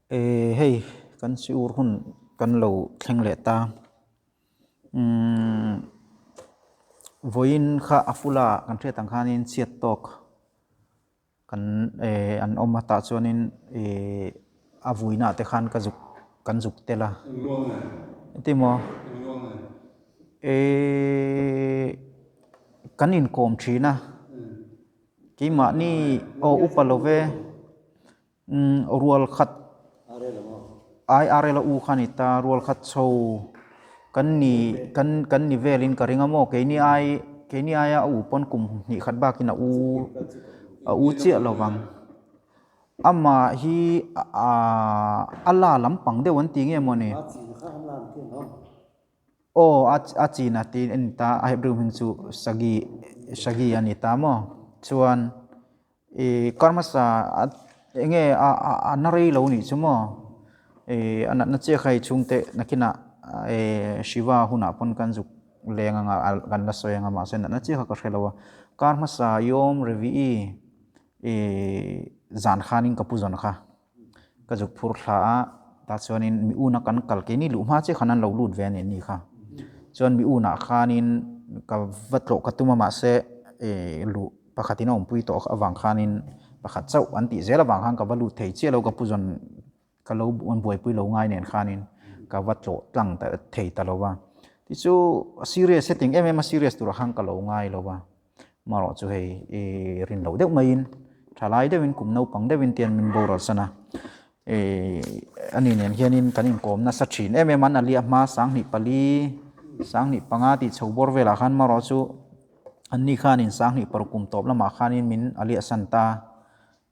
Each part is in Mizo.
E hei kan siur hun kan lo thleng leh ta. Umm vawiin kha a fula kan hriat ang khanin chhiat tawk kan eh an awm a tah chuanin eh a vuina te khan ka zuk kan zuk tel a. Engti maw? Eh kan inkawm thin a. Keimahni aw upa lo ve. Rual khat IRL a u kha a ni ta, rual khat chho kan ni kan kan ni velin ka ring a maw keini ai keini aia a u pawn kum hnih khat bakin a u a u chiah lo vang. Amah hi a la lampang deuh an ti nge maw ni? Aw a chin a ti a ni ta, a Hebrew hming chu Sagi Sagi a ni ta maw? Chuan Ih kar hmasa eng nge a a na rei lo nih chu maw ih a natna chiah kha hei chhungte nakinah ih Shiva hunah pawn kan zuk leng anga kan la sawi anga mahse natna chiah kha ka hre lo a kar hmasa Yom Revi'i ih zan khanin ka pu zawn kha ka zuk phur thla a tah chuanin mi una kan kal keini luh hma chiah khan an lo lut ve a ni ni kha chuan mi unah khanin ka va tlawh ka tum a mahse ih luh. Pakhatin a awmpui tawh avang khanin pakhat chauh an tih zel avang khan ka va lut thei chiah lo, ka pu zawn ka lo buaipui lo ngai nen khanin ka va tlawh tlang ta thei ta lo va. Tichu a serious heting em em a serious turah khan ka lo ngai lo va, marawh chu hei i rin loh deuh maiin thalai deuhin kum naupang deuhin tian min boral san a, ih ani nen hianin kan inkawm nasa thin em em a, an aliah hma 2004, 2005 tih chho bawr velah khan marawh chu. Anni khanin sanghnih paruk kum tawp lamah khanin min a liah san ta.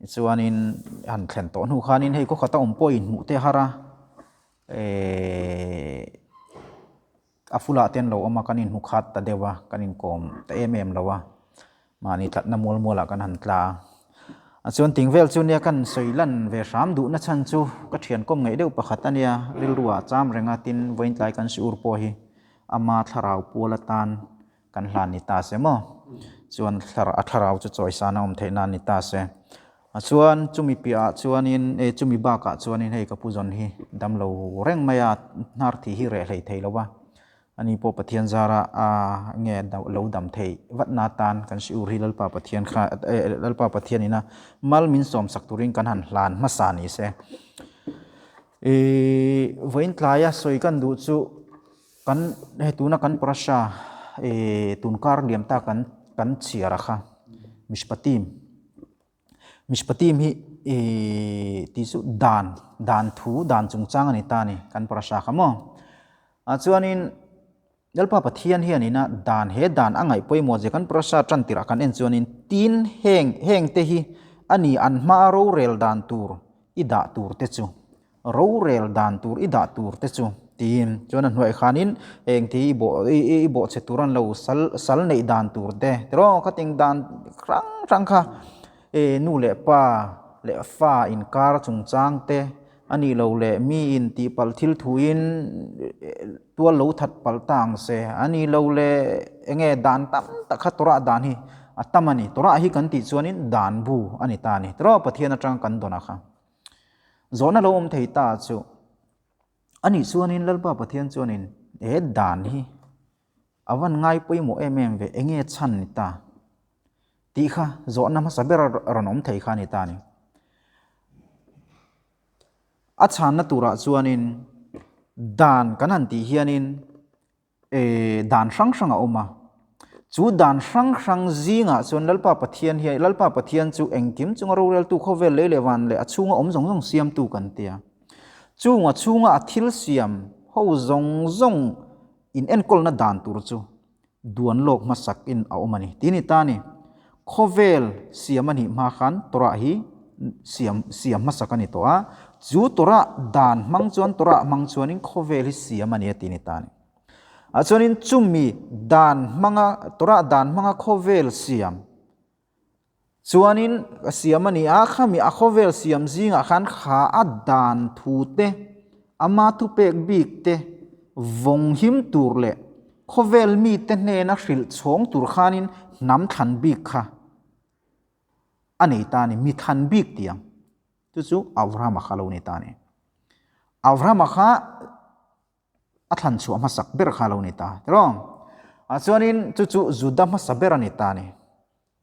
Tichuanin han thlen tawh hnu khanin hei khaw khata awm pawh inhmuh te a har a, ehh a fulah te an lo awm a, kan inhmu khat ta deuh a, kan inkawm ta em em lo a, mahni tlatna mual mualah kan han tla a. A chuan ting vel chu nia kan sawi lan ve hram duhna chhan chu ka thian kawm ngeih deuh pakhat a nia, rilru ah cham reng a, tin vawiin tlai kan siur pawh hi ama thlarau pual atan Kan hlan ni ta se maw? Chuan a thlarau chu chawisan a awm theih nan ni ta se. A chuan chumi piahah chuanin e chumi bakah chuanin hei ka pu zawn hi dam lo reng mai a, hnar thih hi reh hlei thei lo va. Ani pawh Pathian zara a nge lo dam theih vatna atan kan siur hi Lalpa Pathian kha e Lalpa Pathian ina mal min sawmsak turin kan han hlan hmasa ni se. E vawiin tlaia sawi kan duh chu Kan hei tuna kan parasha eh tunkar liam ta kan kan chhiar a kha Mishpatim Mishpatim hi eh tih chu dan dan thu dan chungchang a ni ta a ni kan parasha kha maw ah chuanin Lalpa Pathian hianin a dan he dan a ngaih pawimawh zia kan parasha tan tirh ah kan en chuanin tin heng heng te hi a ni an hmaa rorel dan tur i dah tur te chu Rorel dan tur i dah tur te chu tiin chuan a hnuai khanin eng thi i bawh i bawh chhe tur an lo sal sal neih dan tur te tiraw khating dan hrang hrang kha e nu leh pa leh fa inkar chungchang te a nih loh leh mi in tihpalh thil thuin tual lo that palh ta ang se a nih loh leh eng nge dan tam tak kha tawrah dan hi a tam a ni tawrah hi kan tih chuanin dan bu a ni ta a ni tiraw Pathian atanga kan dawn a kha. Zawhna lo awm thei ta chu anih chuanin Lalpa Pathian chuanin he dan hi a van ngai pawimawh em em ve enge chhan ni ta tih kha zawhna hmasa ber a rawn awm thei kha a ni ta a ni. A chhanna turah chuanin dan kan han tih hianin eh dan hrang hrang a awm a, chu dan hrang hrang zingah chuan Lalpa Pathian hian Lalpa Pathian chu engkim chunga roreltu khawvel lei leh van leh a chhunga awm zawng zawng siamtu kan ti a, chung a chhunga a thil siam ho zawng zawng in enkawlna dan tur chu duan lawk hmasak in a awm a ni. Tih ni ta a ni, khawvel siam a nih hma khan Torah hi siam siam hmasak a ni tawh a, chu Torah dan hmang chuan Torah hmang chuanin khawvel hi siam a ni a tih ni ta a ni. Ah chuanin chumi dan hmanga Torah dan hmanga khawvel siam chuanin siam a ni a, khami a khawvel siam zingah khan kha a dan thu te ama thupek bik te vawng him tur leh khawvel mite hnena hrilh chhawng tur khanin hnam thlan bik kha a nei ta a ni, mi than bik tih ang. Chu chu Abrahama kha lo ni ta a ni. Avrahama kha a thlan chhuah hmasak ber kha lo ni ta tiraw? Ah chuanin chu chu Juda hmasa ber a ni ta a ni.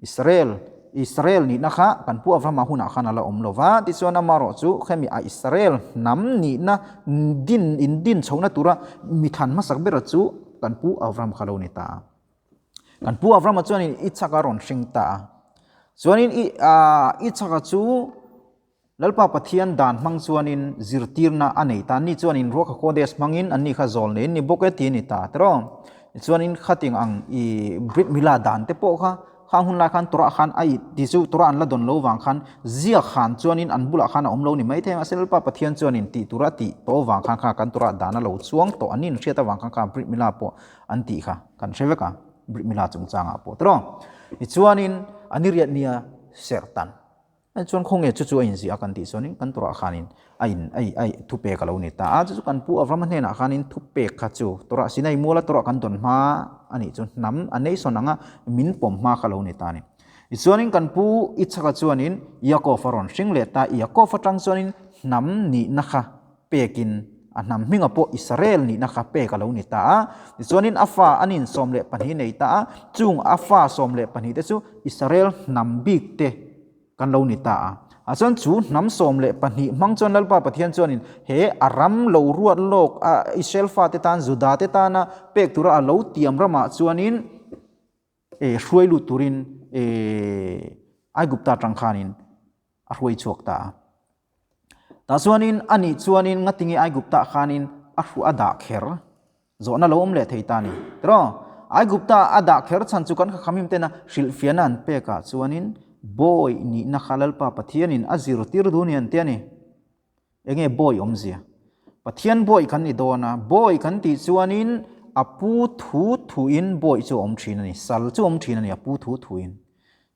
Israel, Israel nihna kha kan pu Avrahama hunah khan a la awm lo va, tichuan amarawh chu khemi a Israel hnam nihna din in din chhohna tura mi thlan hmasak bera chu kan pu Avraham kha lo ni ta a. Kan pu Avrahama chuanin Isaka rawn hring ta a. Chuanin i Isaka chu Lalpa Pathian dan hmang chuanin zirtirna a nei ta. Anni chuanin Ruach HaKodesh hmangin anni kha zawl nei an ni bawk e ti a ni ta tiraw. Tichuanin khating ang i Brit Milah dan te pawh kha khang hun lai khan Torah khan a ti chu Torah an la dawn lo vang khan ziak han chuanin an bulah khan a awm lo ni mai thei a. Mahse Lalpa Pathian chuanin tih tura a tih tawh avang khan kha kan Torah dan a lo chuang tawh an inhriat avang khan kha Brit Milah pawh an tih kha kan hre vek a Brit Milah chungchangah pawh tiraw. Tichuanin a ni riat nia serhtan. Chuan khawnge chu chu a inziah a kan tih chuanin kan Torah khanin a in a a thupek a lo ni ta a, chu chu kan pu Avrahama hnenah khanin thupek kha chu Torah Sinai muala Torah kan dawn hma a nih chu hnam a nation anga min pawm hma kha lo ni ta a ni. Tichuanin kan pu Ichhaka chuanin Yaakov a rawn hring leh ta, Yaakov atang chuanin hnam nihna kha pekin a hnam hminga pawh Israel nihna kha pek a lo ni ta a. Tichuanin a fa an in 12 nei ta a, chung a fa 12 te chu Israel hnam bik te kan lo ni ta a. A chuan chu hnam 12 hmang chuan Lalpa Pathian chuanin he a ram lo ruat lawk a Israel fate tan Juda te tana pek tura a lo tiam ramah chuanin e hruai lut turin e Aigupta atang khanin a hruai chhuak ta a. Tah chuanin a nih chuanin ngatinge Aigupta khanin a hru a dah kher zawhna lo awm leh thei ta a ni. Tiraw? Aigupta a dah kher chhan chu kan khakhamim tena hrilhfiahna an pekah chuanin bawi nihna kha Lalpa Pathianin a zirtir duh ni an ti a ni. Enge bawi awmzia? Pathian bawi kan ni dawn a, bawi kan tih chuanin a pu thu thuin bawi chu a awm thin a ni, sal chu a awm thin a ni a pu thu thuin.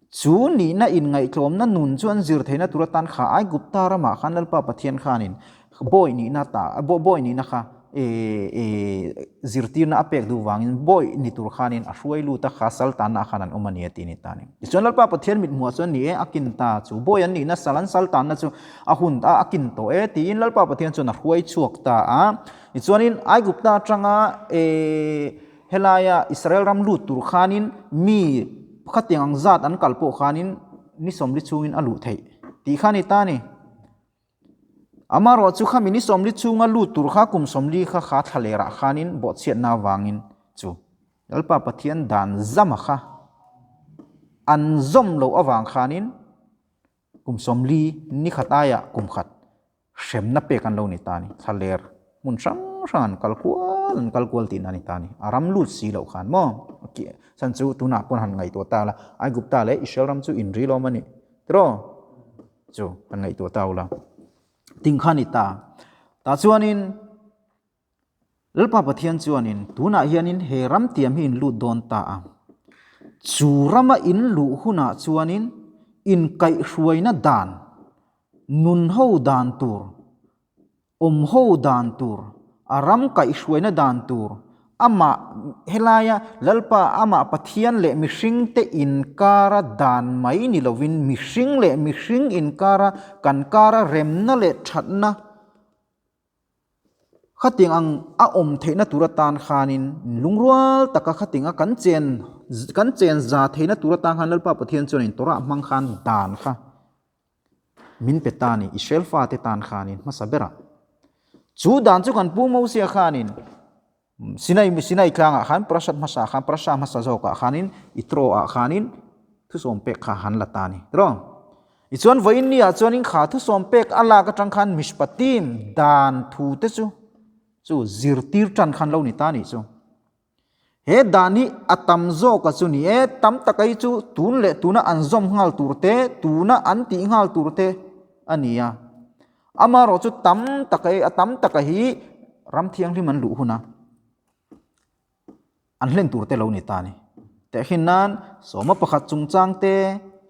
Chu nihna inngaihtlawmna nun chu an zir theihna tur atan kha Aigupta ramah khan Lalpa Pathian khanin bawi nihna ta bawi nihna kha zirtirna a pek duh vangin bawi ni tur khanin a hruai lut a kha sal tanna khan an awm a ni a ti ni ta a ni. Tichuan Lalpa Pathian mithmuhah chuan ni e a kin ta chu bawi an nihna sal an sal tanna chu a hun a a kin tawh e tiin Lalpa Pathian chuan a hruai chhuak ta a. Tichuanin Aigupta atanga Helaia Israel ram lut tur khanin mi khatiang ang zat an kal pawh khanin ni 40 chhungin a luh theih tih kha a ni ta a ni. Amaherawh chu khami ni 40 chhunga lut tur kha kum 40 kha kha thla lerah khanin bawhchhiatna avangin chu Lalpa Pathian dan zama kha an zawm loh avang khanin Kum 40 ni khat aiah kum khat hremna pek an lo ni ta a ni. Thlaler hmun hrang hrang an kal kual an kal kual tihna a ni ta a ni. A ram lut si loh khan maw? Chhan chu tunah pawn han ngaihtuah ta la, Aigupta leh Israel ram chu inri lawm a ni tiraw? Chu han ngaihtuah ta ula. Ting kha a ni ta. Tah chuanin Lalpa Pathian chuanin tunah hianin he ram tiam hi in lut dawn ta a. Chu rama in luh hunah chuanin inkaihhruaina dan, nunho dan tur, awmho dan tur, a ram kaihhruaina dan tur, amah helaia Lalpa amah Pathian leh mihringte inkara dan mai ni lovin mihring leh mihring inkara kan kara remna leh thatna Khatiang ang a awm theihna tur atan khanin lungrual taka khatianga kan chen kan chen za theihna tur atan khan Lalpa Pathian chuanin Torah hmang khan dan kha min pe ta a ni, Israel fate tan khanin hmasa berah. Chu dan chu kan Pu Mosia khanin Sinai Sinai tlangah khan Prasad hmasa khan Prasa hmasa zawkah khanin Itro ah khanin thusawm pek kha han la ta a ni tiraw. Tichuan vawiin ni ah chuanin kha thusawm pek a lak atang khan Mishpatim dan thu te chu chu zirtir tan khan lo ni ta a nih chu. He dan hi a tam zawk a chu ni e, tam taka hi chu tun leh tuna an zawm nghal tur te, tuna an tih nghal tur te a ni a. Amaherawh chu tam taka a tam taka hi ram thianghlim an luh hun a, an hlen tur te lo ni ta a ni. Tehkhin nan sawma pakhat chungchang te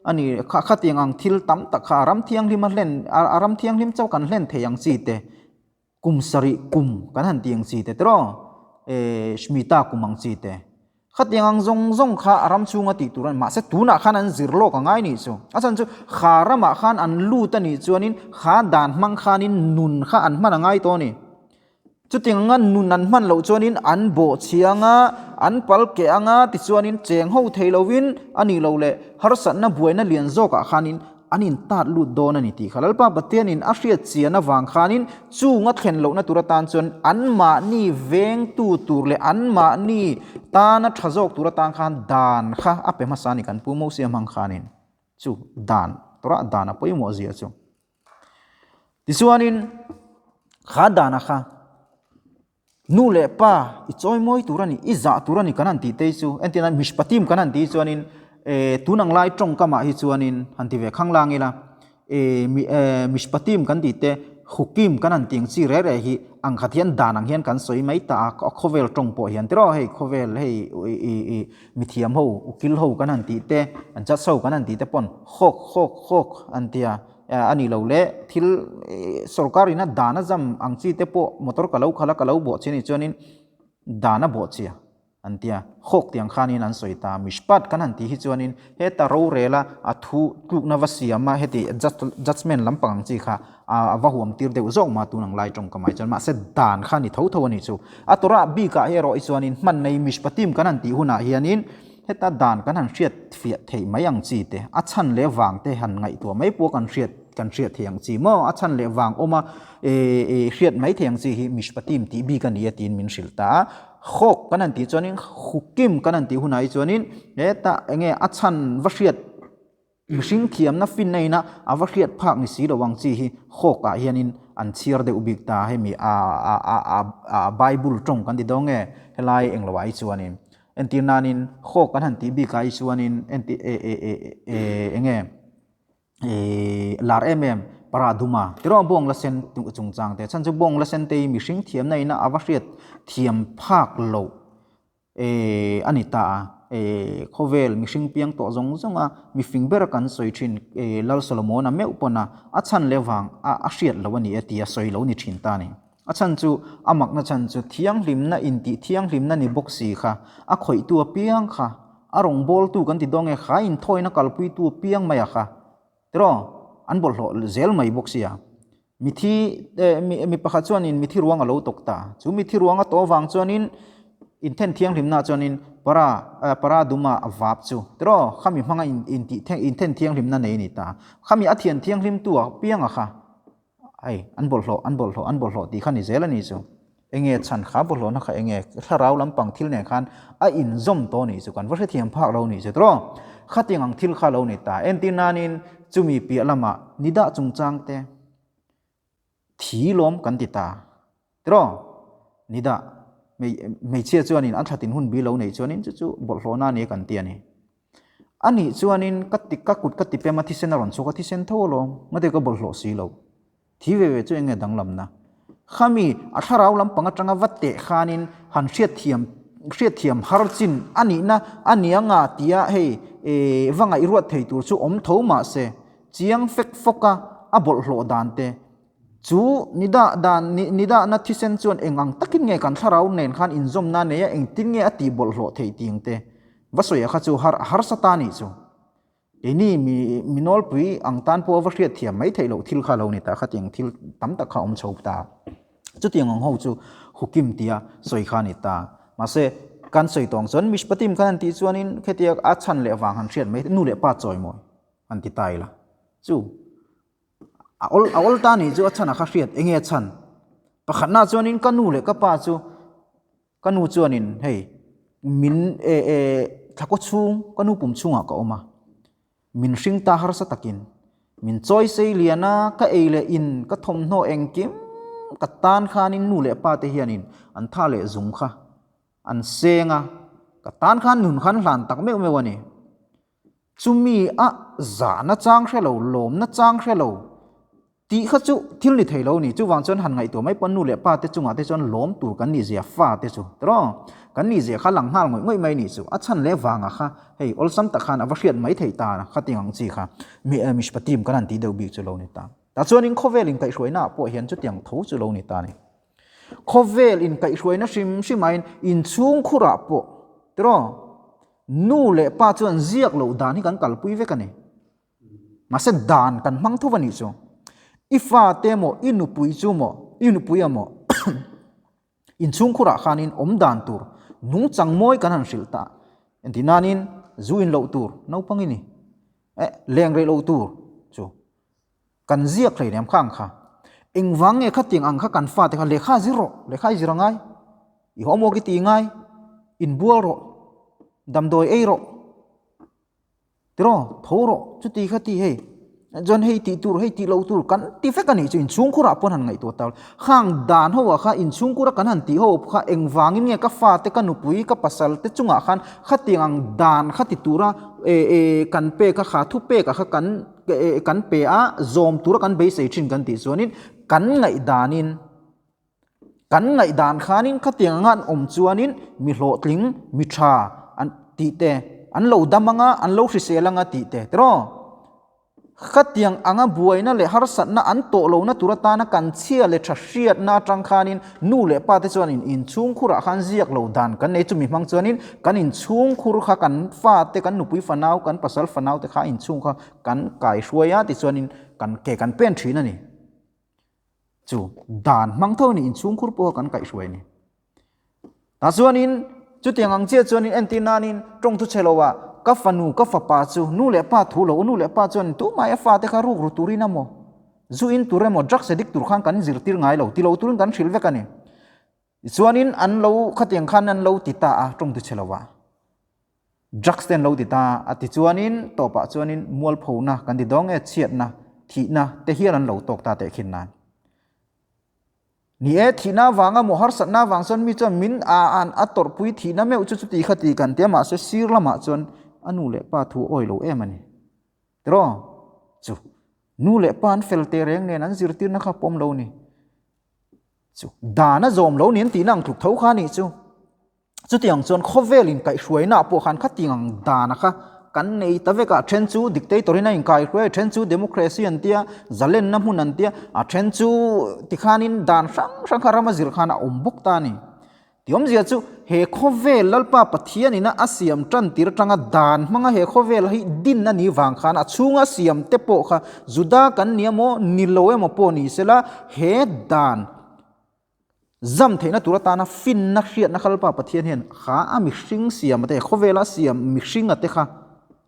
a ni kha khatiang ang thil tam tak kha a ram thianghlim a hlen a ram thianghlim chauh kan hlen thei ang chi te, kum sarih kum kan han tih ang chi te tiraw eh Shmita kum ang chi te. Khatiang ang zawng zawng kha a ram chhunga tih tur a ni. Mahse tunah khan an zir lawk a ngai nih chu. A chhan chu kha ramah khan an lut a nih chuanin kha dan hmang khanin nun kha an hman a ngai tawh a ni. Chutiang anga nun an hman loh chuanin an bawh chhia anga, an pal keh anga, tichuanin cheng ho thei lovin a nih loh leh harsatna buaina lian zawkah khanin an intat lut dawn a ni tih kha Lalpa Pathianin a hriat chian avang khanin chung a thlen lohna tur atan chuan anmahni vengtu tur leh anmahni tana tha zawk tur atan khan dan kha a pe hmasa a ni kan Pu Mosia hmang khanin chu dan Torah dan a pawimawh zia chu. Tichuanin kha dana kha nu leh pa i chawi mawi tur a ni, i zah tur a ni kan han tih te hi chu entirna mishpatim kan han tih hi chuanin eh tun ang lai tawngkamah hi chuanin han ti ve khang lang ila eh mishpatim kan tih te hukim kan han tih ang chi reh reh hi ang khat hian dan ang hian kan sawi mai ta a khawvel tawng pawh hian tiraw hei khawvel hei ih mithiam ho ukil ho kan han tih te judge ho kan han tih te pawn hawk hawk hawk an ti a. A nih loh leh thil sorkar ina dan a zam ang chi te pawh motor ka lo khalh a ka lo bawh chi anih chuanin dan a bawh chi a an tia hawk tiang khanin an sawi ta mishpat kan han tih hi chuanin heta rorela a thu tlukna va siam a heti judgement lampang ang chi kha a va huam tir deuh zawk mah tun ang lai tawng ka mai chuan mahse dan kha ni tho tho a nih chu a tawrah bikah hi erawh hi chuanin hman nei mishpatim kan han tih hunah hianin Heta dan kan han hriat fiah theih mai ang chi te, a chhan leh vang te han ngaihtuah mai pawh kan hriat kan hriat theih ang chi maw? A chhan leh vang awma hriat mai theih ang chi hi Mishpatim tih bik a ni e tiin min hrilh ta a. Hawk kan han tih chuanin Hukim kan han tih hunah hi chuanin heta enge a chhan va hriat Mihring thiamna finna ina a va hriat phak ni si lo ang chi hi hawk ah hianin an chhiar deuh bik ta hemi a a a a a Bible tawng kan ti dawn nge helai englo ah hi chuanin entir nanin hawk kan han tih bik ah hi chuanin enti e e e e enge e lar em em paraduma tiraw bawng la sen chungchang te chhan chu bawng la sen te hi mihring thiamna ina a va hriat thiam phak loh E, a ni ta a. E, khawvel mihring piang tawh zawng zawng a, mifing ber kan sawi thin, e, Lal Solomona meuh pawn a, a chhan leh vang a, a hriat lo a ni e tia sawi lo ni thin ta a ni. A chhan chu, a makna chhan chu thianghlimna intih thianghlimna ni bawk si kha, a khawihtu apiang kha, a rawngbawltu kan ti dawn nge kha, inthawina kalpuitu apiang mai a kha, tiraw, an bawlhhlawh zel mai bawk sia. Mithi eh mi mi pakhat chuanin mithi ruang a lo tawk ta. Chu mithi ruang a tawh avang chuanin inthen thianghlimna chuanin para eh para duma a vap chu tiraw khami hmanga in intih inthen thianghlimna nei a ni ta. Khami a thian thianghlim tu ah pianga kha hei an bawlhhlawh an bawlhhlawh an bawlhhlawh tih kha ni zel a ni chu. Enge chhan kha bawlhhlawhna kha enge thlarau lampang thil nen khan a inzawm tawh a nih chu kan va hrethiam phak lo a nih chu tiraw. Khatiang ang thil kha lo ni ta. Entir nanin chumi piah lamah ni dah chungchang te thi lawm kan ti ta tiraw. Ni dah hmeichhia chuanin a thlatin hun bi lo neih chuanin chu chu bawlhhlawhna a ni kan ti a ni. A nih chuanin ka ti ka kut ka ti pem a thisen a rawn chhuak a thisen tho alawm ngate ka bawlhhlawh si lo. Thi ve ve chu enge danglamna? Khami a thlarau lampang atanga va teh khanin han hriatthiam hriatthiam har chin a nihna a ni anga tia hei eh va ngaihruat thei tur chu awm tho mahse chiang fek fawk a a bawlhhlawh dan te chu ni dah dan ni ni dahna thisen chuan eng ang takin nge kan thlarau nen khan inzawmna nei a engtin nge a tih bawlhhlawh theih ting te va sawi a kha chu har harsa ta nih chu. Keini mi mi nawlpui ang tan pawh a va hriat thiam mai theih loh thil kha lo ni ta khatiang thil tam tak kha a awm chho ta. Chutiang ang ho chu hukim tia sawi kha a ni ta. Mahse, kan sawi tawng chuan mishpatim khan an tih chuanin khetiang a chhan leh vang han hriat mai nu leh pa chawimawi an ti ta ila. Chu a awl a awl ta nih chu a chhan a kha hriat enge a chhan? Pakhatna chuanin ka nu leh ka pa chu Ka nu chuanin hei min e e thlakaw chhung ka nu pum chhungah ka awm a, min hring ta harsa takin min chawi sei lian a, ka ei leh in ka thawmhnaw engkim ka tan khanin nu leh pa te hianin an tha leh zung kha an seng a, ka tan khan nun khan hlan tak meuh meuh a ni. Chumi a zahna chang hre lo, lawmna chang hre lo tih kha chu thil ni thei lo a ni. Chuvang chuan han ngaihtuah mai pawn nu leh pa te chungah te chuan lawm tur kan nih zia fa te chu tiraw? Kan nih zia kha lang nghal ngawih ngawih mai a nih chu. A chhan leh vangah kha hei awlsam tak khan a va hriat mai theih ta a khatiang ang chi kha mi mishpatim kan han tih deuh bik chu lo ni ta. Tah chuanin khawvel inkaihhruaina ah pawh hian chutiang tho chu lo ni ta a ni. Khawvel inkaihhruaina hrim hrim aiin inchhungkhurah pawh tiraw? Nu leh pa chuan ziak loh dan hi kan kalpui vek a ni. Mahse dan kan hmang tho a nih chu. I fate maw, i nupui chu maw, i nupui a maw? Inchhungkhurah khanin awm dan tur nungchang mawi kan han hrilh ta. Engti nanin zu in loh tur naupang i ni. Eh, leng rei loh tur chu kan ziak hlei nem kha ang kha. Engvang nge khatiang ang kha kan fate kha lehkha zir rawh, lehkha i zir a ngai, i homework i ti ngai, inbual rawh, damdawi ei rawh. Tiraw, tho rawh, chuti kha ti hei, chuan hei tih tur, hei tih loh tur kan ti vek a nih chu inchhungkhurah pawn han ngaihtuah ta. Khang dan ho ah kha inchhungkhura kan han tih ho kha engvangin nge ka fate, ka nupui, ka pasal te chungah khan khatiang ang dan kha ti tura kan pek a, kha thu pek ah kha kan kan pe a, zawm tura kan beisei thin kan tih chuanin kan ngaihdanin Kan ngaihdan khanin khatiang anga an awm chuanin mi hlawhtling, mi tha an tih te, an lo dam anga, an lo hrisel anga tih te tiraw? Khatiang anga buaina leh harsatna an tawh lohna tur atana kan chhia leh tha hriatna atang khanin nu leh pa te chuanin inchhungkhurah khan ziak lo dan kan nei chumi hmang chuanin kan inchhungkhur kha kan fate, kan nupui fanau, kan pasal fanau te kha inchhung kha kan kaihruai a tichuanin kan ke kan pen thin a ni. Chu dan hmang tho a ni, inchhungkhur pawha kan kaihhruai a ni. Tah chuanin chutiang ang chiah chuanin entir nanin tawng thu chhe loah ka fanu ka fapa chu nu leh pa thu lo, nu leh pa chuan tumah a fate kha ruk ru turin emaw, zu in tur emaw, drugs addict tur khan kan zirtir ngai lo, ti lo turin kan hrilh vek a ni. Tichuanin an lo khatiang khan an lo ti ta a tawng thu chhe loah. Drugs te an lo ti ta a tichuanin tawpah chuanin mualphona kan ti dawng e, chhiatna, thihna te hian an lo tawk ta teh khin nan. Ni e, thihna avanga maw harsatna avang chuan mi chuan min a an a tawrhpui thihna meuh chu chuti kha ti kan ti a mahse sir lamah chuan a nu leh pa thu awi lo em a ni. Tiraw? Chu nu leh pa an fel teh reng nen an zirtirna kha pawm lo ni. Chu dan a zawm lo nen tihna ang tluk tho kha a nih chu. Chutiang chuan khawvel inkaihhruaina pawh khan khatiang ang dana kha kan nei ta vek a, a then chu dictator in a inkaihhruai, a then chu democracy an tia, zalenna hmun an tia, a then chu tikhanin dan hrang hrang kha rama zir khan a awm bawk ta a ni. Ti awmzia chu he khawvel Lalpa Pathian ina a siam tan tir atanga dan hmanga he khawvel hi din a nih vang khan a chhunga siam te pawh kha Juda kan ni emaw ni lo emaw pawh ni sela he dan Zam theihna tur atana finna hriatna kha Lalpa Pathian hian kha a mihring siam ate, khawvela siam mihring ate kha,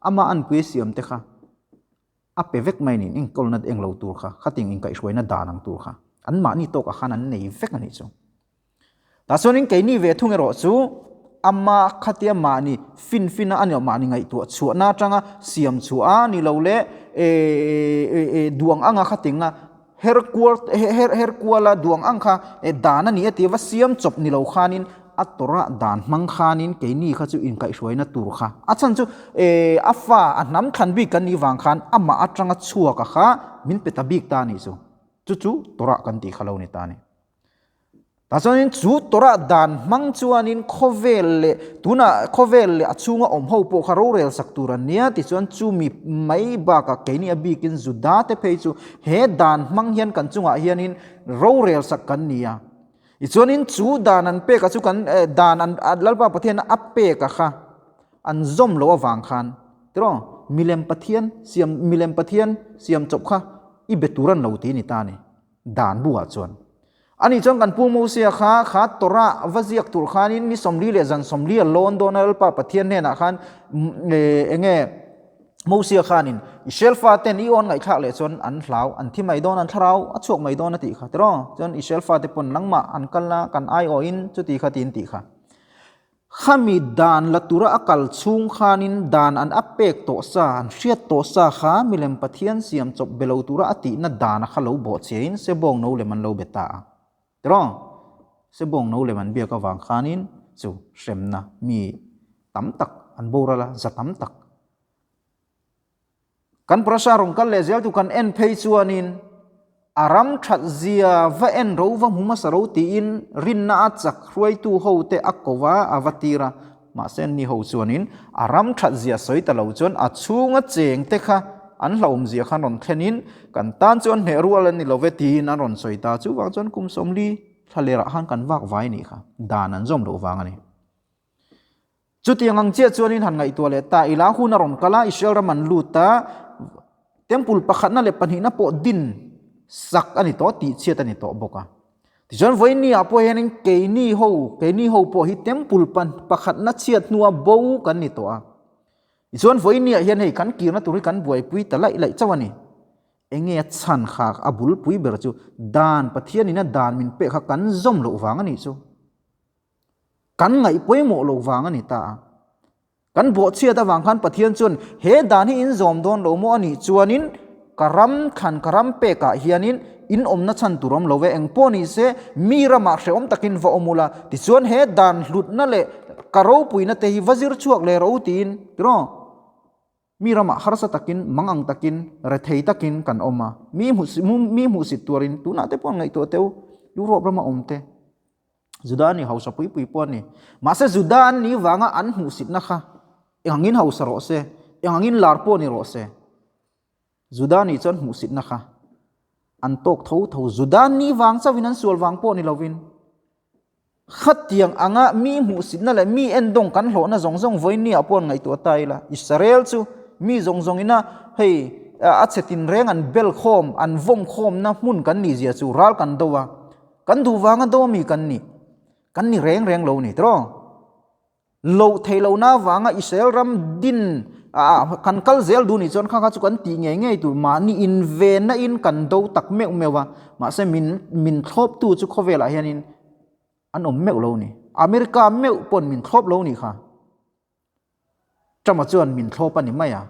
ama anpui siam te kha a pe vek mai niin enkawlna eng lo tur kha, khatiang inkaihhruaina dan ang tur kha anmahni tawkah khan an nei vek a nih chu. Tah chuanin keini ve thung erawh chu ama khatia mahni finfina a nih mahni ngaihtuah chhuahna atanga siam chhuah a ni lo leh duang anga khatinga Her kual her her kuala duang ang kha e dan a ni a ti va siam chawp ni lo khanin a tawrah dan hmang khanin keini kha chu inkaihhruaina tur kha a chhan chu e a fa a hnam thlan bik kan nih vang khan amah atanga chhuak a kha min pe ta bik ta a nih chu chu chu tawrah kan tih kha lo ni ta a ni. Tah chuanin chu Torah dan hmang chuanin khawvel leh tunah khawvel leh a chhunga awm ho pawh kha rorel sak tur an nia tichuan chumi mai bakah keini a bikin Juda te phei chu he dan hmang hian kan chungah hianin rorel sak kan ni a. Tichuanin chu dan an peka chu kan dan an Lalpa Pathian a peka kha an zawm loh avang khan tiraw milem Pathian siam milem Pathian siam chawp kha i be tur an lo ti ni ta a ni. Dan buah chuan. Ani chuan kan Pu Mosia kha kha Torah va ziak tur khanin ni 40 leh zan 40 a lawn dawn a Lalpa Pathian hnenah khan enge Mosia khanin Israel faten i awn ngaihthlak leh chuan an hlau an thi mai dawn an thlarau a chhuak mai dawn a tih kha tiraw chuan Israel fate pawn nangmah an kalna kan aiawhin chuti kha tiin tih kha. Khami dan la tura a kal chhung khanin dan an a pek tawh sa, an hriat tawh sa kha milem Pathian siam chawp be lo tura a tihna dan a kha lo bawh chiahin sebawng no lem an lo be ta a. Tiraw? Sebawng no lem an biak avang khanin chu hremna mi tam tak an boral a, za tam tak. Kan Prasha rawn kal leh zel tu kan en phei chuanin a ram that zia va en ro va hmu hmasa ro tiin rinna a chak hruaitu ho te a ko va a va tir a, mahse ni ho chuanin a ram that zia sawi ta lo chuan a chhunga cheng te kha an hlauhawm zia khan rawn thlenin kan tan chuan hneh rual an ni lo ve tiin an rawn sawi ta chuvang chuan kum 40 thlalerah khan kan vak vai nih kha dan an zawm loh vang a ni. Chutiang ang chiah chuanin han ngaihtuah leh ta ila hun a rawn kal a, Israel ram an lut a, Temple pakhatna leh pahnihna pawh din sak a ni tawh, tihchhiat a ni tawh bawk a. Tichuan vawiin ah pawh hianin keini ho, keini ho pawh hi temple pan pakhatna chhiat hnua bo kan ni tawh a. Tichuan vawiin ah hian hei kan kirna tur hi kan buaipui ta laih laih chauh a ni. Enge a chhan kha a bulpui ber chu dan Pathianin a dan min pek kha kan zawm loh vang a nih chu. Kan ngaih pawimawh loh vang a ni ta a. Kan bawhchhiat avang khan Pathian chuan he dan hi in zawm dawn lo maw a nih chuanin ka ram thlan ka ram pekah hianin in awmna chhan tur awm lo ve, eng pawh ni se mi ramah hrehawm takin va awm ula, tichuan he dan hlutna leh ka ropuina te hi va zir chhuak leh ro tiin tiraw mi ramah harsa takin mang ang takin rethei takin kan awm a, mi mi hmuhsit tuarin tunah te pawh an ngaihtuah teh u, Europe rama awm te. Juda an ni hausa pui pui pawh a ni. Mahse Juda an nih vanga an hmuhsitna kha engangin hausa rawh se, engangin lar pawh ni rawh se. Juda nih chuan hmuhsitna kha an tawk tho tho. Juda an nih vang chauhin an sual vang pawh ni lovin khatiang anga mi hmuhsitna leh mi endawng kan hlawhna zawng zawng vawiin ah pawh an ngaihtuah ta ila. Israel chu mi zawng zawng ina hei a chhe tinreng an bel khawm, an vawm khawmna hmun kan nih zia chu ral kan do a. Kan duh vanga do mi kan ni, kan ni reng reng lo ni tiraw? Loh theih lohna avanga Israel ram din ah kan kal zel duh nih chuan kha kha chu kan tih ngei ngei tur mahni invenna in kan do tak meuh meuh a, mahse min min thlawptu chu khawvelah hianin an awm meuh lo ni. America meuh pawn min thlawp lo nih kha. Trump-a chuan min thlawp a ni mai a.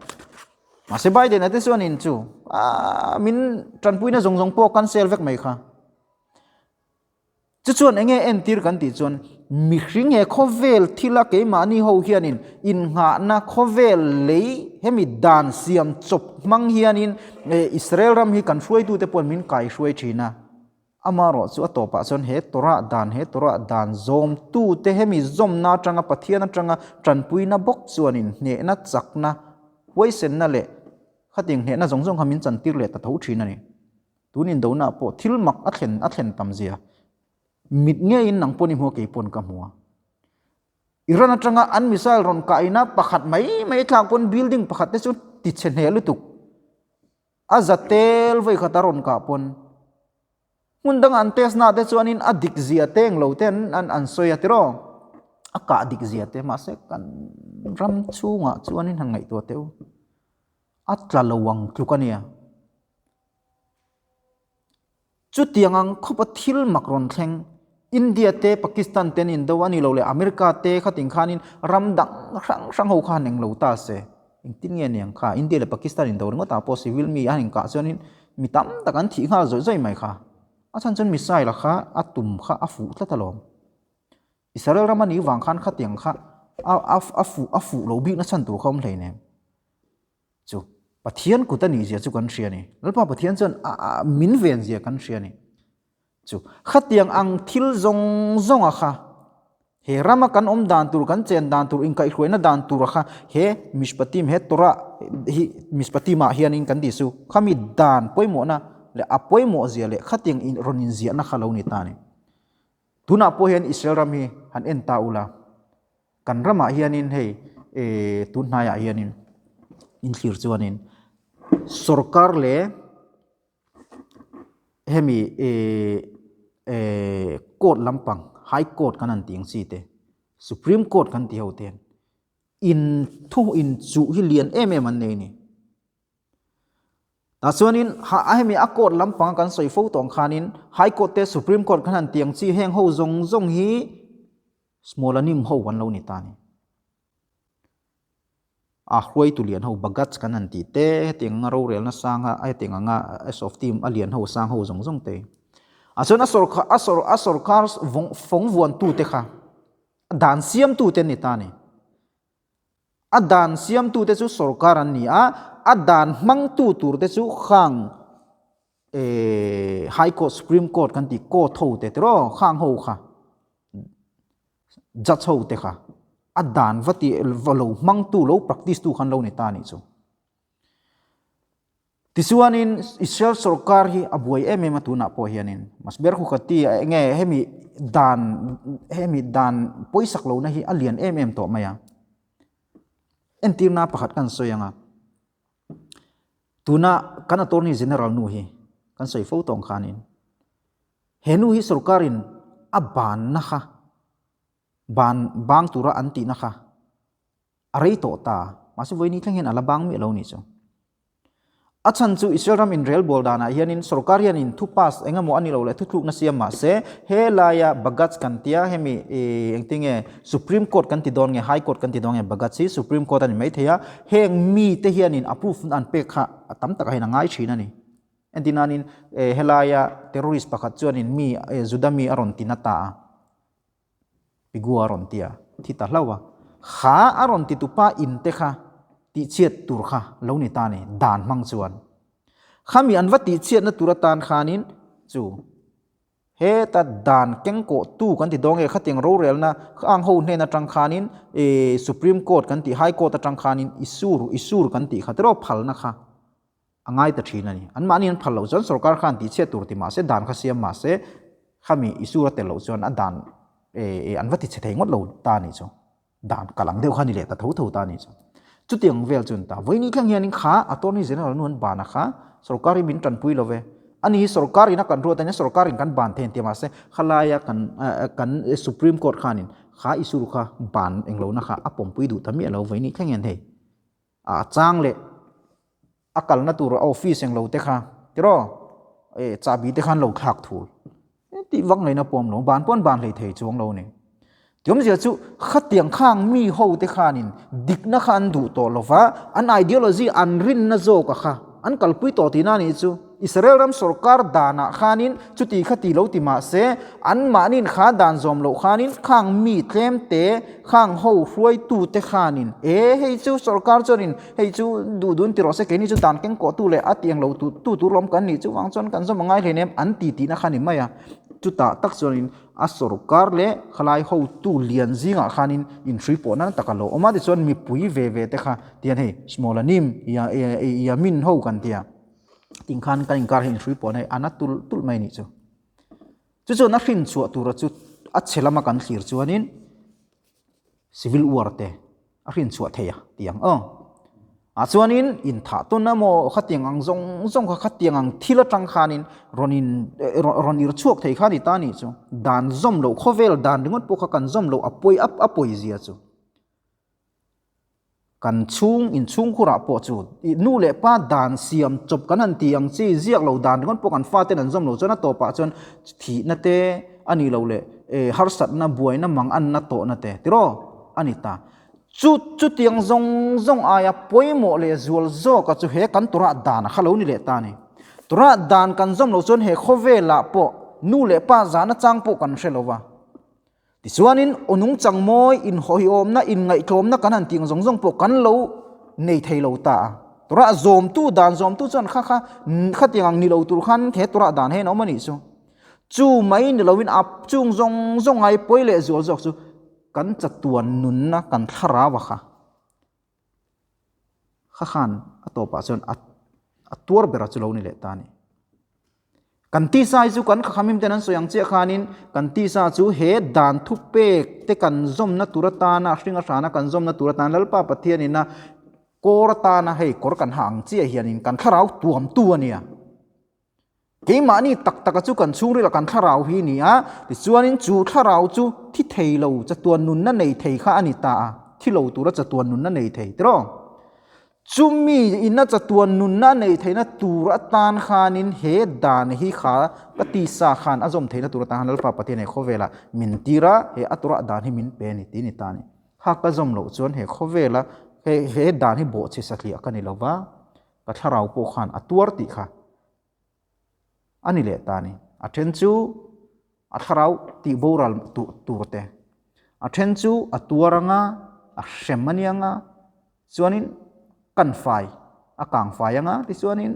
Mahse Biden-a te chuan in chu ah min tanpuina zawng zawng pawh cancel vek mai kha. Chu chuan enge entir kan tih chuan mihring he khawvel thila keimahni ho hianin innghahna khawvel lei hemi dan siam chawp hmang hianin Israel ram hi kan hruaitute pawhin min kaihruai thin a. Amaherawh chu a tawpah chuan he Torah dan, he Torah dan zawmtute hemi zawmna atanga Pathian atanga tanpuina bawk chuanin hnehna, chakna, huaisenna leh khatiang hnehna zawng zawng kha min chantir leh ta tho thin a ni. Tun indona pawh thil mak a thlen a thlen tam zia mit ngeiin nang pawn i hmu a, kei pawn ka hmu a. Iran atanga an missile rawn kaina pakhat mai mai thlak pawn building pakhat te chu tichhe hneh lutuk. A za tel vawi khat a rawn kah pawn hmun danga an test na te chuanin a dik zia te englo te an an an sawi a tiraw a kah dik zia te mahse kan ram chhungah chuanin han ngaihtuah teh u a tla lo ang tluk a nia chutiang ang khawpa thil mak rawn thleng India te Pakistan te an indo a ni lo leh America te khatin khanin ram dang hrang hrang ho kha han englo ta se engtin nge ni ang kha India leh Pakistan indo ringawt ah pawh civil mi a han inkah chuanin mi tam tak an thih nghal zawih zawih mai kha a chhan chuan missile kha a tum kha a fuh tlat alawm Israel ram a nih vang khan khatiang kha a a a fuh a fuh lo bikna chhan tur kha awm hleinem. Chu Pathian kut a nih zia chu kan hria a ni. Lalpa Pathian chuan a a min ven zia kan hria a ni. Chu khatiang ang thil zawng zawnga kha he rama kan awm dan tur, kan chen dan tur, inkaihhruaina dan tura kha he Mishpatim, he Torah hi Mishpatim ah hianin kan tih chu khami dan pawimawhna leh a pawimawh zia leh khatiang in rawn inziahna kha lo ni ta a ni. Tunah pawh hian Israel ram hi han en ta ula. Kan ramah hianin hei eh tun hnaiah hianin inthlir chuanin sorkar leh hemi eh eh court lampang high court kan han tih ang chi te supreme court kan tih ho te hian in thu inchuh hi lian em em an nei a ni. Tah chuanin a hemi a court lampang kan sawi fo tawh ang khanin high court te supreme court kan han tih ang chi heng ho zawng zawng hi Smolanim ho an lo ni ta ni. A hruaitu lian ho Bagats kan han tih te, hetiang anga rorelna sanga hetiang anga S of team a lian ho sang ho zawng zawng te. A chuan a sawrkar a sawr a sawrkar fawng vuantu te kha dan siamtu te an ni ta ni. A dan siamtu te chu sawrkar an ni a, a dan hmangtu tur te chu khang High Court, Supreme Court kan tih court ho te tiraw khang ho kha judge ho te kha a dan va ti va lo hmangtu lo practice tu khan lo ni ta nih chu. Tichuanin Israel sorkar hi a buai em em a tunah pawh hianin Masber khu ka ti a enge hemi dan hemi dan pawisak lohna hi a lian em em tawh mai a. Entirna pakhat kan sawi ang a. Tuna kan Attorney General nu hi kan sawi fo tawng khanin. He nu hi sorkarin a banna kha, ban bang tura an tihna kha a rei tawh ta, mahse vawiin thleng hian a la bang miah lo nih chu. A chhan chu Israel ram inrelbawl danah hianin sorkar hianin thu pass eng emaw a ni lo leh thuthlukna siam mahse he laia Bagats kan tia hemi ih engtinge Supreme Court kan ti dawn nge High Court kan ti dawn nge Bagats hi Supreme Court a ni maithei a, heng mite hianin approve an pek kha a tam takah hian a ngai thin a ni. Entinanin helaia terrorist pakhat chuanin mi Juda mi a rawn ti na ta a, Pigua a rawn ti a, thi ta hlauh a. Kha a rawn ti tupa in te kha tihchhiat tur kha lo ni ta ni, dan hmang chuan. Khami an va tihchhiatna tur atan khanin chu Heta dan kengkawh tu kan ti dawn nge khatiang rorelna ang ho hnen atang khanin Supreme Court kan tih High Court atang khanin isur isur kan tih kha tiraw phalna kha a ngai ta thin a ni. An mahni an phal loh chuan sorkar khan tih chhiat tur ti mahse dan kha siam mahse khami isur a tel loh chuan a dan an va ti chhe thei ngawt lo ta a nih chu. Dan kal ang deuh kha a ni leh ta tho tho ta a nih chu. Chutiang vel chu an ta. Vawiin thleng hianin kha Attorney General nu an ban a kha sorkar hi min tanpui lo ve. Ani hi sorkar in a kan ruat a nia sorkar in kan ban thei an ti a mahse khalaia kan kan Supreme Court khanin kha issue kha ban englohna kha a pawmpui duh ta miah lo vawiin thleng hian hei a chang leh a kalna tur a office englo te kha tiraw eh chahbi te khan lo thlak thul tih vak ngaihna pawh awm lo ban pawh an ban hlei thei chuang lo a ni tiawmzia chu khatiang khang mi ho te khanin dikna kha an duh tawh lo va an ideology an rinna zawk a kha an kalpui tawh tihna a nih chu. Israel ram sorkar danah khanin chuti kha ti lo ti mah se, anmahniin kha dan zawm loh khanin khang mi tlemte, khang ho hruaitute khanin, E, hei chu sorkar chuanin hei chu duh dun ti rawh se, keini chu dan kengkawhtu leh a tiang lo tu tu tur lawm kan nih chuvang chuan kan zawm a ngai hleinem an ti tihna kha ni mai a. Chutah tak chuanin a sorkar leh khalai hotu lian zingah khanin inhrui pawh nana tak a lo awm a, tichuan mipui ve ve te kha tihian hei Smolanim, Yamin ho kan ti a. Ting khan kan inkar hi inhrui pawh nei a na tulh tulh mai nih chu. Chu chuan a hrin chhuah tura chu a chhe lama kan thlir chuanin civil war te a hrin chhuah thei a ti ang aw. Ah chuanin in thah tawn emaw khatiang ang zawng zawng kha khatiang ang thil atang khanin rawn in rawn ir chhuak thei kha ni ta nih chu. Dan zawm loh khawvel dan ringawt pawh kha kan zawm loh a pawi a pawi zia chu. Kan chhung inchhungkhurah pawh chu i nu leh pa dan siam chawp kan han ti ang chi, ziak lo dan ringawt pawh kan faten an zawm lo chuan a tawpah chuan thihna te a nih loh leh harsatna, buaina, manganna tawhna te tiraw a ni ta. Chu chutiang zawng zawng aia pawimawh leh zual zawka chu he kan Torah dan a kha lo ni leh ta a ni. Torah dan kan zawm loh chuan he khawvelah pawh nu leh pa zahna chang pawh kan hre lo va. Tichuanin aw nungchang mawi, inhawihawmna, inngaihtlawmna kan han tih ang zawng zawng pawh kan lo nei thei lo ta a. Torah zawmtu, dan zawmtu chuan kha kha khatiang ang ni lo tur khan he Torah dan hian a awm a nih chu. Chu mai ni loin a chung zawng zawng ai pawi leh zual zawk chu kan chatuan nunna kan thlarau a kha. Kha khan a tawpah chuan a a tuar ber chu lo ni leh ta a ni. Kan tisa hi chu kan khakhamim ten an sawi ang chiah khanin kan tisa chu he dan thu pek te kan zawmna tur atana hring a hrana kan zawmna tur atan Lalpa Pathianin a kawr atana hei kawr kan ha ang chiah hianin kan thlarau tuamtu a nia. Keimahni tak taka chu kan chhungril a kan thlarau hi ni a, tichuanin chu thlarau chu thi thei lo chatuan nunna nei thei kha a ni ta a, thi lo tura chatuan nunna nei thei tiraw? Chumi ina chatuan nunna a nei theihna tur atan khanin he dan hi kha ka tisa khan a zawm theihna tur atan khan Lalpa Pathian he khawvela min tir a, he a tura dan hi min pe a ni tih a ni ta a ni. Kha ka zawm loh chuan he khawvela he dan hi bawhchhe satliah ka ni lova, ka thlarau pawh khan a tuar tih kha a ni leh ta a ni. A then chu a thlarau tih boral tur te, a then chu a tuar anga a hrem a nia nga, chuanin kan fai a kang fai anga tichuanin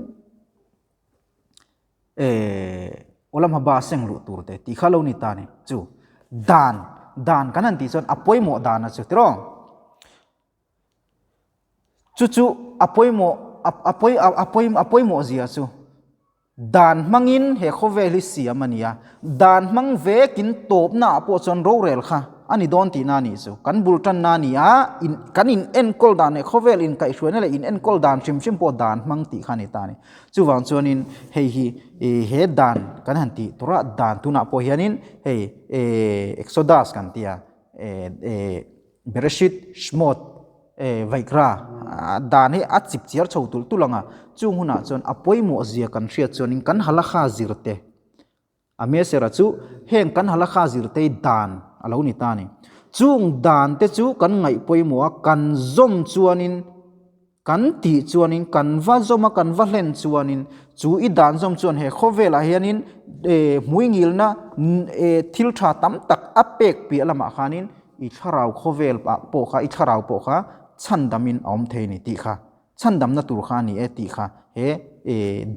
eh awlam haba a seng luh tur te tih kha lo ni ta a ni. Chu dan dan kan han tih chuan a pawimawh dan a chu tiraw. Chu chu a pawimawh a pawi a pawi a pawimawh zia chu dan hmangin he khawvel hi siam a ni a, dan hmang vekin tawpnaah pawh chuan rorel kha a ni dawn tihna a nih chu. Kan bul tanna a ni a, in kan in enkawl dan leh khawvel inkaihhruaina leh in enkawl dan hrim hrim pawh dan hmang tih kha a ni ta a ni. Chuvang chuanin hei hi he dan kan han tih turah dan tunah pawh hianin hei Exodus kan ti a, Bereshit, Shmot, Vaikra dan hi a chip chiar chho tulh tulh ang a, chung hunah chuan a pawimawh zia kan hriat chuanin kan halakha zirte A mesera chu heng kan halakha zirtei dan a lo ni ta a ni. Chung dan te chu kan ngaih pawimawh a, kan zawm chuanin, kan tih chuanin, kan va zawm a, kan va hlen chuanin, chu i dan zawm chuan he khawvelah hianin hmuingilna thil tha tam tak a pek piah lamah khanin i thlarau khawvel pawh kha, i thlarau pawh kha chhandamin a awm thei a ni tih kha, chhandamna tur kha a ni e tih kha he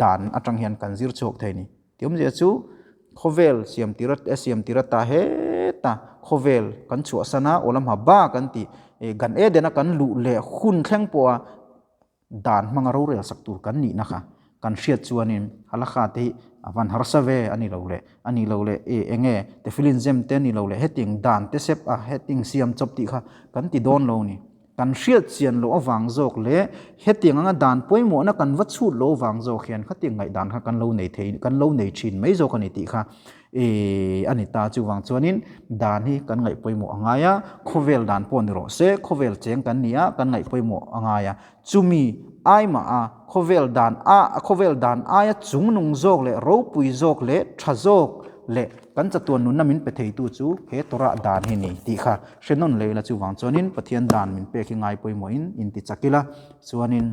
dan atang hian kan zir chhuak thei a ni. Ti awmzia chu khawvel siam tir a siam tir ata heta khawvel kan chhuahsan a awlam ha ba kan tih Gan Eden a kan luh leh hun thleng pawha dan hmanga rorel sak tur kan nihna kha kan hriat chuanin halakha te hi a van harsa ve a ni lo leh a ni lo leh e eng nge tefilin zem te a ni lo leh hetiang dan te sep a hetiang siam chawp tih kha kan ti dawn lo a ni. Kan hriat chian loh avang zawk leh hetiang anga dan pawimawhna kan va chhut loh avang zawk hian khatiang ngaihdan kha kan lo nei thei, kan lo nei thin mai zawk a ni tih kha a ni ta. Chuvang chuanin dan hi kan ngaih pawimawh a ngai a, khawvel dan pawh ni rawh se, khawvel cheng kan ni a, kan ngaih pawimawh a ngai a. Chumi aimah a khawvel dan a, khawvel dan aia chungnung zawk leh ropui zawk leh tha zawk leh Kan chatuan nunna min pe theitu chu he Torah dan hi ni tih kha hre nawn leh ila chuvang chuanin Pathian dan min pek hi ngai pawimawhin in ti chak ila chuanin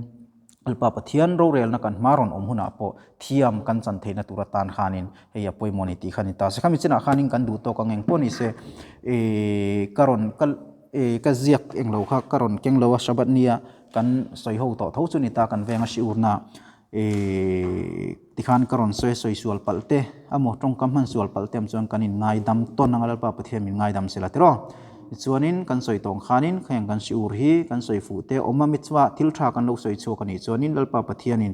Lalpa Pathian rorelna kan hma rawn awm hunah pawh thiam kan chan theihna tur atan khanin hei a pawimawh ni tih kha ni ta se. Khami chinah khanin kan duh tawk ang eng pawh ni se ka rawn ka ka ziak englo kha ka rawn keng lo a Shabbat nia kan sawi ho tawh tho chu ni ta kan venga hriurna. Tikhan ka rawn sawi sawi sual palh te emaw tawngkam hman sual palh te awm chuan kan in ngaidam tawn anga Lalpa Pathian min ngaidam sela tiraw. Tichuanin kan sawi tawng khanin heng kan siur hi kan sawi fuh te awm a mi chuah thil tha kan lo sawi chhuak a nih chuanin Lalpa Pathianin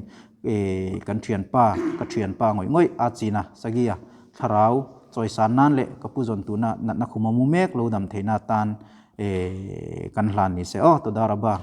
kan thianpa ka thianpa ngawih ngawih a china Sagia thlarau chawisan nan leh ka pu zawn tuna natna khuma mu mek lo dam theihna atan kan hlan ni se aw Todaraba.